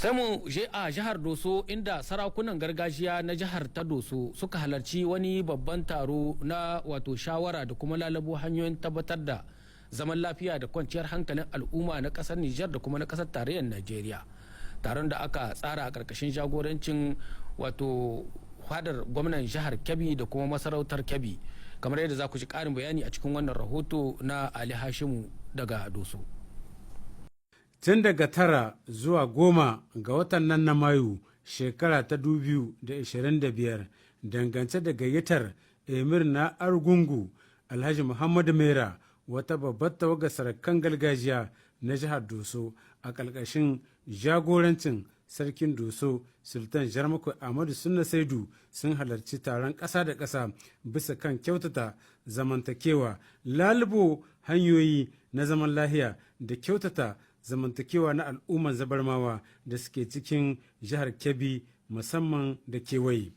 Sai mu je a jihar Doso, inda sarakunan gargajiya na jihar ta Doso suka halarci wani babban taro na wato shawara da kuma lalabo hanyoyin tabbatar da zaman lafiya da kwanciyar hankalin al'umma na kasar Nijar da kuma na kasar tarayyar Najeriya. Taron da aka tsara a karkashin jagorancin wato fadar gwamnan jihar Kebbi da kuma masarautar Kebbi, kamar yadda za ku ji karin bayani a cikin wannan rahoto na Ali Hashimu daga Doso. Tun daga 9 zuwa 10 ga watan nan na Mayu shekara ta 2025, dangance da gayyatar Emir na Argungu, Alhaji Muhammadu Mera, wata babbar tawagar sarakan gargajiya na jihar Doso a ƙarƙashin jagorancin Sarkin Doso, Sultan Jarmako Ahmadu Sunna Saidu, sun halarci taron ƙasa da ƙasa bisa kan kyautata zamantakewa, lalubo hanyoyi na zaman lahiya da kyautata zamantakewa na al'ummar Zabarmawa da suke cikin jihar Kebbi musamman da kewaye.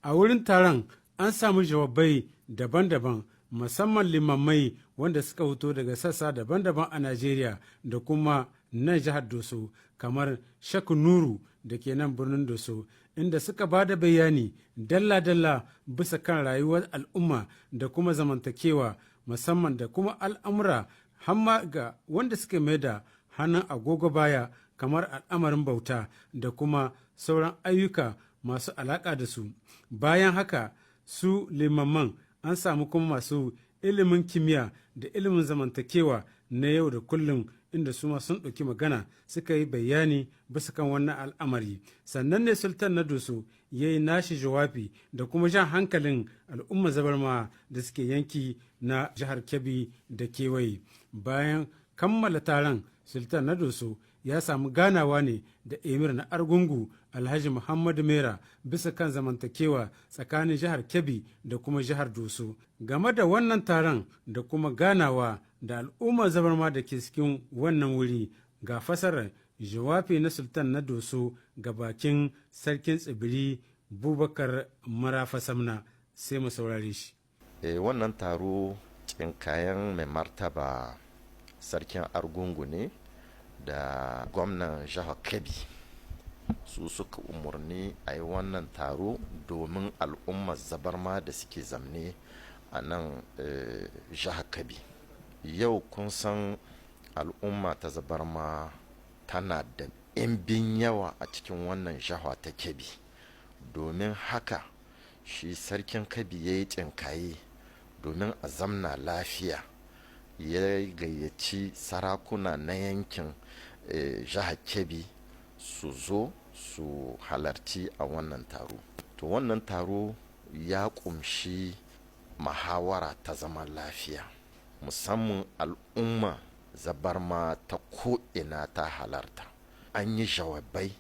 A wurin taron an samu jawabai daban-daban, musamman limamai wanda suka fito daga sassa daban-daban a Najeriya da kuma nan jihar Doso, kamar Shaku Nuru da ke nan birnin Doso, inda suka ba da bayani dalla-dalla bisa kan rayuwar al'umma da kuma zamantakewa musamman da kuma al'amura hamma ga wanda suka mai da hannun agogo baya, kamar al'amarin bauta da kuma sauran ayyuka masu alaƙa da su. Bayan haka su limaman, an samu kuma masu ilimin kimiyya da ilimin zamantakewa na yau da kullum, inda su ma sun ɗauki magana suka yi bayani bisa kan wannan al'amari. Sannan ne Sultan na Doso ya yi nashi jawabi da kuma jan hankalin al'umma Zabarma da suke yanki na jihar Kebbi da kewaye. Bayan kammala taron, Sultan na Doso ya samu ganawa ne da Emir na Argungu, Alhaji Muhammadu Mera, bisa kan zamantakewa tsakanin jihar Kebbi da kuma jihar Doso. Game da wannan taron da kuma ganawa da al'ummar Zabarma da ke cikin wannan wuri, ga fasarar jawabi na Sultan na Doso ga bakin Sarkin Tsibiri, Bubakar Marafa Samna. Sai mu saurare shi. Wannan taro kayan mai martaba Sarkin Argungu ne da gwamnan jihar Kebbi. Su suka umarni a yi wannan taro domin al'ummar Zabarma da suke zamne a nan jihar Kebbi. Yau kun san al'umma ta Zabarma tana da ɗimbin yawa a cikin wannan jiha ta Kebbi. Domin haka shi Sarkin Kebbi ya yi tsinkaye domin a zamna lafiya, ya gayyaci sarakuna na yankin jihar Kebbi su zo su halarci a wannan taro. To, wannan taro ya kumshi muhawara ta zaman lafiya, musamman al'umma Zabarma ta ko'ina ta halarta. An yi jawabai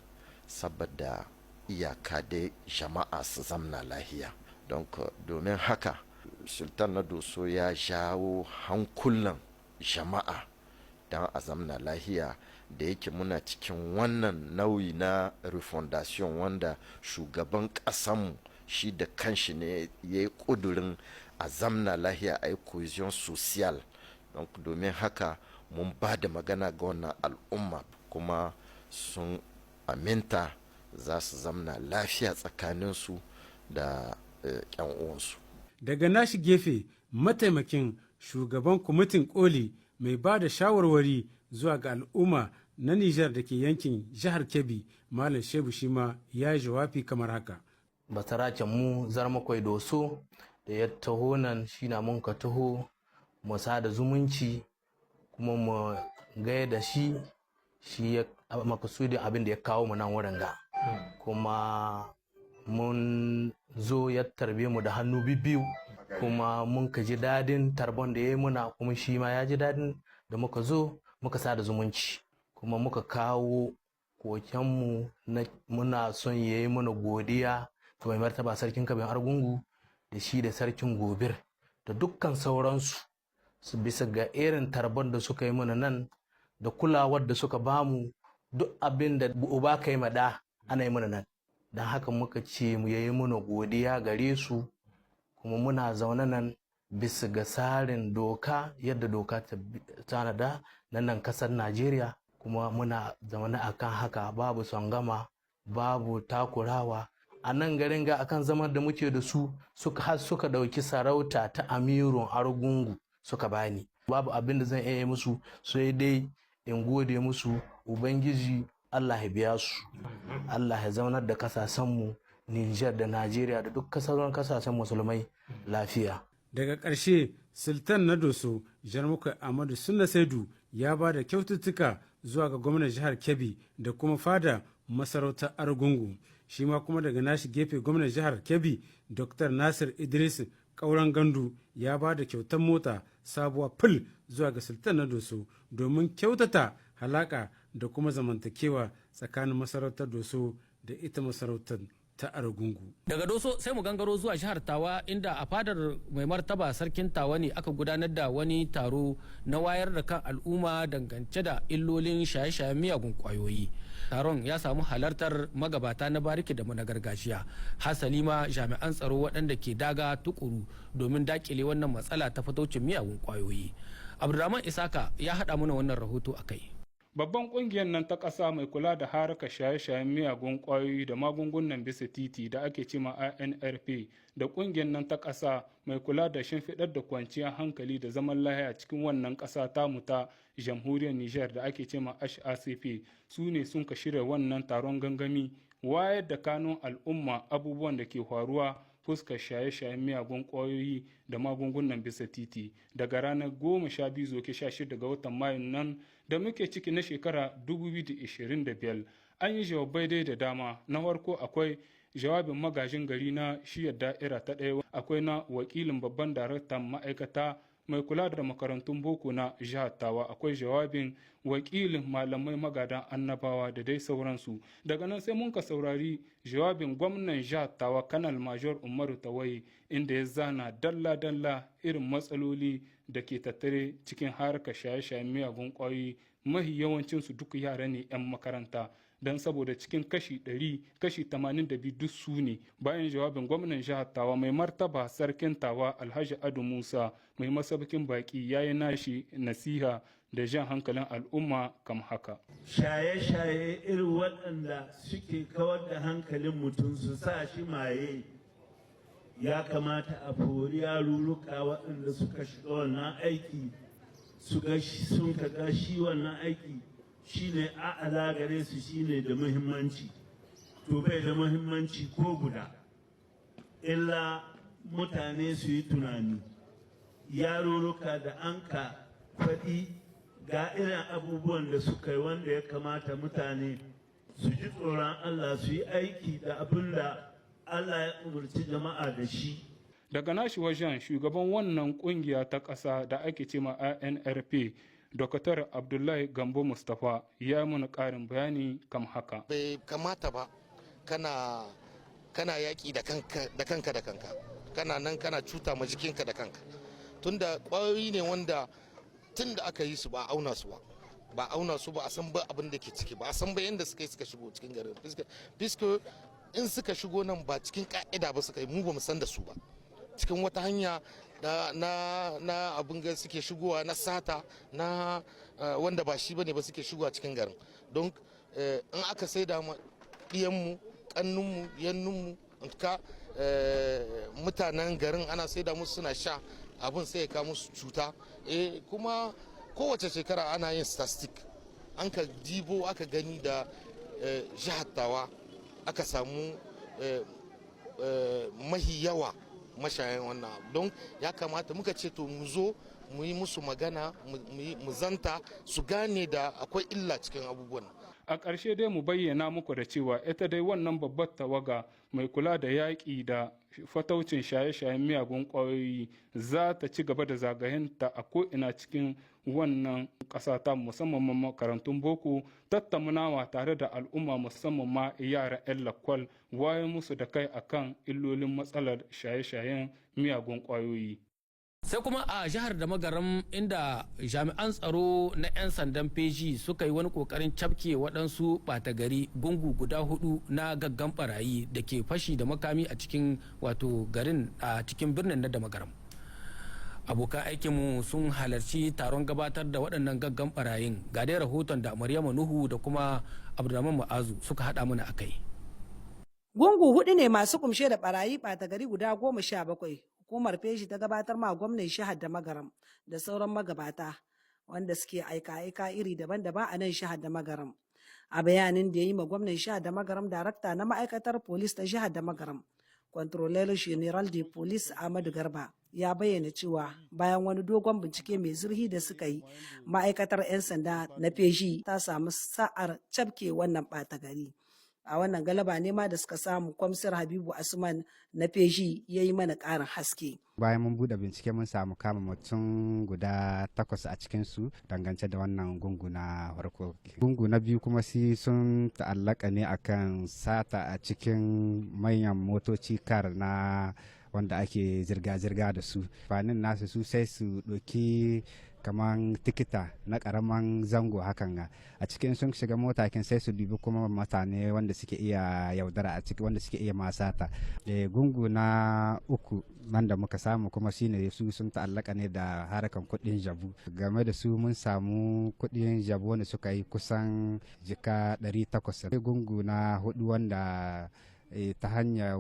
saboda iyaka dai jama'a su zamna lahiya. Don domin haka Sultan na Doso ya jawo hankulan jama'a don a zamna lahiya, da yake muna cikin wannan nauyi na refondation wanda shugaban ƙasanmu shi da kanshi ne ya yi ƙudurin a zamna lahiya, a yi cohésion sociale. Domin haka mun ba da magana ga wannan al'umma, kuma sun aminta za su zamna lafiya tsakaninsu da 'yan uwansu. Daga nashi gefe, mataimakin shugaban kwamitin koli mai ba da shawarwari zuwa ga al'umma na Nijar da ke yankin jihar Kebbi, Malam Shebu, shi ma ya yi jawabi kamar haka. Basaraken mu Zarmakwai Doso da ya taho nan, shi na mun ka taho mu sada zumunci kuma mu gaya da shi. Shi ya makasudin abin da ya kawo mu nan wurin ga, kuma mun zo ya tarbe mu da hannu biyu, kuma mun ka ji dadin tarbon da ya yi muna, kuma shi ma ya ji dadin da muka zo muka sada zumunci, kuma muka kawo kokenmu na muna son ya yi mana godiya ga mai martaba Sarkin Kabin Argungu da shi da Sarkin Gobir da dukkan sauransu su, bisa ga irin tarbon da suka yi mana nan da kulawar da suka bamu. Duk abin da uba ka yi ma da ana yi mana nan. Don haka muka ce mu yayi mana godiya gare su, kuma muna zaune nan bisa ga tsarin doka, yadda doka ta tanada na nan kasar Najeriya. Kuma muna zaune akan haka, babu sangama, babu takurawa a nan garin ga akan zaman da muke da su. Suka har suka ɗauki sarauta ta Amirun Argungu suka bani. Babu abin da zan iya yi musu sai dai in gode musu. Ubangiji Allah ya biya su, Allah ya zaunar da kasashenmu Nijar da Najeriya da duk sauran kasashen musulmai lafiya. Daga ƙarshe, Sultan na Doso, Jarmuka Ahmadu Sunna Saidu, ya ba da kyaututtuka zuwa ga gwamnan jihar Kebbi da kuma fada masarautar Argungu. Shi ma kuma daga nashi gefe, gwamnan jihar Kebbi Dr. Nasir Idris Kauran Gandu ya ba da kyautar mota sabuwa fil zuwa ga Sultan na Doso domin kyautata halaka da kuma zamantakewa tsakanin masarautar Doso da ita masarautar ta Argungu. Daga Doso sai mu gangaro zuwa jihar Tawa, inda a fadar mai martaba sarkin Tawa ne aka gudanar da wani taro na wayar da kan al'umma dangance da illolin shaye-shayen miyagun kwayoyi. Taron ya samu halartar magabata na bariki da na gargajiya, hasali ma jami'an tsaro waɗanda ke daga tukuru domin dakile wannan matsala ta fataucin miyagun kwayoyi. Abdulrahman Isaka ya haɗa mana wannan rahoto a kai. Babban kungiyar nan ta ƙasa mai kula da harkar shaye-shayen miyagun ƙwayoyi da magungunan bisa titi da ake cema ANRP, da kungiyar nan ta ƙasa mai kula da shimfiɗar da kwanciyar hankali da zaman lahiya cikin wannan ƙasa tamu ta Jamhuriyar Niger da ake cema HACP, su ne sun ka shirya wannan taron gangami wayar da kanun al'umma abubuwan da ke faruwa fuskar shaye-shayen miyagun ƙwayoyi da magungunan bisa titi daga ranar 12 zuwa 16 ga watan Mayu nan da muke ciki na shekara 2025. An yi jawabai dai da dama. Na farko akwai jawabin magajin gari na shiyar da'ira ta ɗaya, akwai na wakilin babban daraktan ma'aikata mai kula da makarantun boko na jihar Tawa, akwai jawabin wakilin malamai magadan annabawa da dai sauransu. Daga nan sai mun ka saurari jawabin gwamnan jihar Tawa, Kanal Major Umaru Tawaye, inda ya zana dalla-dalla irin matsaloli da ke tattare cikin harkar shaye-shayen miyagun kwayoyi. Mahi yawancinsu duk yara ne 'yan makaranta, don saboda cikin kashi 100, kashi 82 duk su ne. Bayan jawabin gwamnan jihar Tawa, mai martaba sarkin Tawa Alhaji Adu Musa mai masaukin baki ya yi nashi nasiha da jan hankalin al'umma kam haka. Shaye-shaye irin waɗanda suke kawar da hankalin mutum su sa shi maye, ya kamata a fori yarurruka waɗanda suka shiga wannan aiki, sun ga shi wannan aiki shine a'ala gare su, shine da muhimmanci. To, bai da muhimmanci ko guda, illa mutane su yi tunani. Yarurruka da an ka faɗi ga irin abubuwan da suka yi wanda ya kamata mutane su ji tsoron Allah, su yi aiki da abin da Allah ya umarci jama'a da shi. Daga nashi wajen, shugaban wannan kungiya ta ƙasa da ake cema ANRP, Dr. Abdullahi Gambo Mustapha, ya mana ƙarin bayani kam haka. Bai kamata ba kana yaƙi da kanka da kanka da kanka, kana nan kana cuta ma jikinka da kanka, tunda ƙwayoyi ne wanda tun da aka yi su ba a auna su ba, ba auna su ba, a san ba abin da ke ciki ba, a san ba yadda suka yi suka shigo cikin garin. Puisque in suka shigo nan ba cikin ka'ida ba suka yi, mu ba mu san da su ba. Cikin wata hanya na abin ga suke shigowa, na sata, na wanda ba shi bane ba suke shigowa cikin garin. Don in aka saida ma ɗiyanmu, kannunmu, yannunmu, ka mutanen garin, ana saida musu suna sha, abin sai ya kawo musu cuta. Kuma kowace shekara ana yin statistic, an ka dibo aka gani da jihar Tawa aka samu mahi yawa mashayan wannan. Don ya kamata muka ce to mu zo mu yi musu magana, mu zanta su gane da akwai illa cikin abubuwan. A ƙarshe dai mu bayyana muku da cewa ita dai wannan babbar tawaga mai kula da yaƙi da fataucin shaye-shayen miyagun ƙwayoyi za ta ci gaba da zagayenta a ko'ina cikin wannan ƙasa ta, musamman ma makarantun boko, tattaunawa tare da al'umma, musamman ma yara 'yan lakwal, wayar musu da kai akan illolin matsalar shaye-shayen miyagun ƙwayoyi. Sai kuma a jihar da Magaram, inda jami'an tsaro na 'yan sandan feji suka yi wani kokarin cafke waɗansu ɓata gari gungu guda hudu na gaggan barayi da ke fashi da makami a cikin wato garin, a cikin birnin na da Magaram. Abokan aikinmu sun halarci taron gabatar da waɗannan gaggan barayin. Ga dai rahoton da Maryama Nuhu da kuma Abdulrahman Ma'azu suka haɗa mana akai. Gungu hudu ne masu kumshe da barayi ɓata gari guda 17 hukumar feshi ta gabatar ma gwamnan shahar da Magaram da sauran magabata wanda suke aika-aika iri daban-daban a nan shahar da Magaram. A bayanin da ya yi ma gwamnan shahar da Magaram, darakta na ma'aikatar polis ta jihar da Magaram, Controller General de Police Ahmadu Garba, ya bayyana cewa bayan wani dogon bincike mai zurfi da suka yi, ma'aikatar 'yan sanda na feshi ta samu sa'ar cafke wannan ɓata gari. A wannan galaba ne ma da suka samu, kwamsar Habibu Asman na feshi ya yi mana ƙarin haske. Bayan mun bude bincike, mun samu kama mutum guda takwas a cikinsu dangance da wannan gungu na farko. Gungu na biyu kuma si sun ta'allaka ne akan sata a cikin manyan motoci kar na wanda ake zirga-zirga da su. Fanin nasu su sai su ɗauki kaman tikita na karaman zango hakan ga a cikin sun shiga mota kin, sai su dubi kuma mutane wanda suke iya yaudara a ciki, wanda suke iya masata. Gungu na uku nan da muka samu kuma shine su sun ta'allaka ne da harkan kudin jabu. Game da su mun samu kudin jabu wanda suka yi kusan jika 800. Gungu na hudu wanda ta hanyar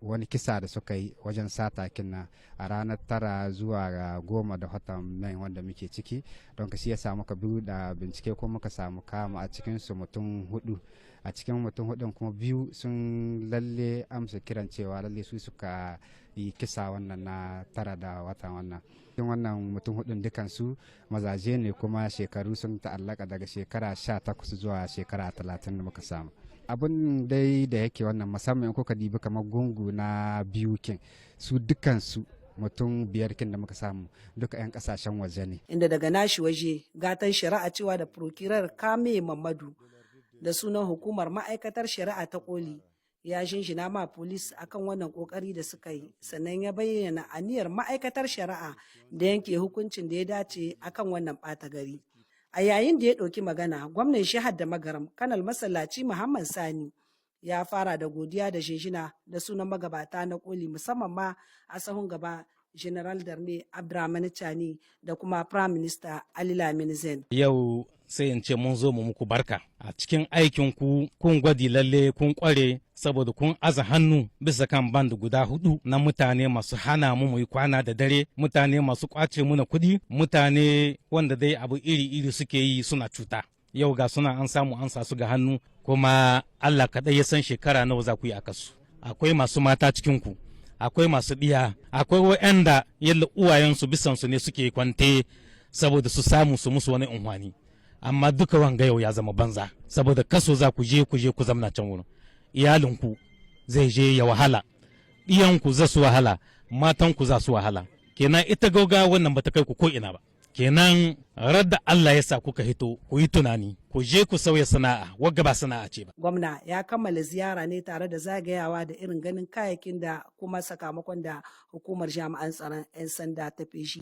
wani kisa da suka yi wajen sata kinna a ranar 9 zuwa 10 da watan mai wanda muke ciki, don ka shi ya samu ka biyu da bincike ko muka samu kama a cikin su mutum hudu. A cikin mutum hudun kuma, biyu sun lalle amsa kiran cewa lalle su suka yi kisa wannan na 9 da watan wannan. Cikin wannan mutum hudun, dukansu mazaje ne, kuma shekaru sun ta'allaka daga shekara 18 zuwa shekara 30 da muka samu. Abin dai da yake wannan, musamman kuka dibi kamar gungu na biyu kin, su dukansu mutum biyar kin da muka samu duka 'yan kasashen waje ne. Inda daga nashi waje, gatan shari'a cewa da procureur Kame Mamadu da sunan hukumar ma'aikatar shari'a ta koli ya shinshina ma polis akan wannan kokari da suka yi, sannan ya bayyana aniyar ma'aikatar shari'a da yanke hukuncin da ya dace akan wannan ɓata gari. A yayin da ya ɗauki magana, gwamnan jihar da Magaram, Kanal Masallaci Muhammad Sani, ya fara da godiya da shinshina da sunan magabata na koli, musamman ma a sahun gaba General d'Armée Abdurrahman Chani da kuma Prime Minister Ali Lamine Zeine. Yau sai in ce mun zo mu muku barka a cikin aikin ku. Kun gwadi lalle kun kware, saboda kun aza hannu bisa kan bande guda hudu na mutane masu hana mu mu yi kwana da dare, mutane masu kwace muna kuɗi, mutane wanda dai abu iri-iri suke yi suna cuta. Yau ga suna an samu an sa su ga hannu, kuma Allah kaɗai ya san shekara nawa za ku yi a kasu. Akwai masu mata cikin ku, akwai masu ɗiya, akwai waɗanda yalla uwayensu bisansu ne suke kwante saboda su samu su musu wani unhwani. Amma duka wanga yau ya zama banza, saboda kaso za ku je, ku je ku zamna can wurin. Iyalinku zai je ya wahala, ɗiyanku za su wahala, matanku za su wahala. Kenan ita gauga wannan bata kai ku ko ina ba. Kenan radda Allah ya sa kuka hito, ku yi tunani ku je ku sauya sana'a. Wagga ba sana'a ce ba. Gwamna ya kammala ziyara ne tare da zagayawa da irin ganin kayayyakin da kuma sakamakon da hukumar jami'an tsaron 'yan sanda ta feshi.